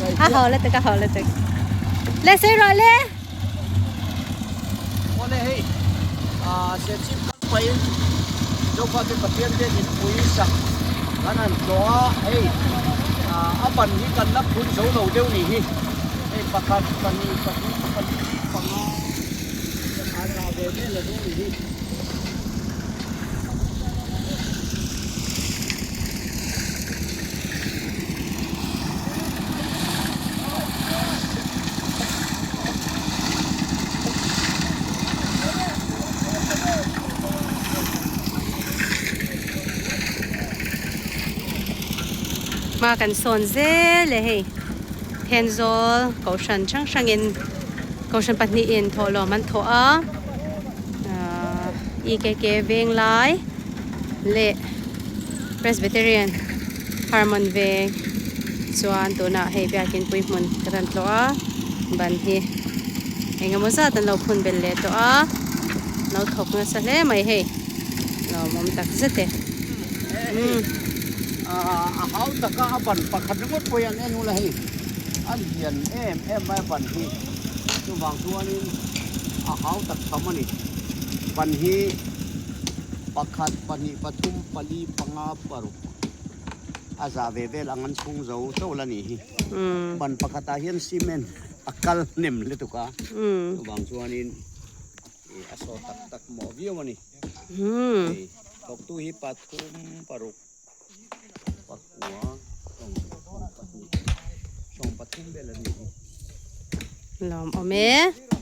A ho lutuk a ho lutuk. Le sawi rawh le. Awle hei ah Serchhip kal pahin Zofate Pathian biakin pui sak kan han tlawh a, hei ah a ban hi kan la phun zo lo deuh nih hi. Hei pakhat, pahnih, pathum, pali, panga a zah ve vel a ru nih hi. Hma kan sawn zel e hei Thenzawl kohhran hrang hrangin kohhran pahnihin thawhlawm an thawh a ahh EKK Venglai leh Presbyterian Harmon Veng chuan tunah hei biakin pui hmun ka rawn tlawh a ban hi eng emaw zat an lo phun belh leh tawh a lo thawk nasa hle mai hei lawmawm tak zet e. Hei a hau taka a ban pakhat ringawt pawh hi an en ula hei a lian em em mai a ban hi chuvang chuanin a hau tak tham a ni ban hi pakhat pahnih pathum pali panga paruk a za ve vel ang an chhung zo chauh la nih hi ban pakhatah hian cement a kal hnem lutuk a chuvang chuanin a saw tak tak mawh viau a ni. Hei thawktu hi pathum paruk pakua sawm pathum vel a ni hi. Lawm awm e.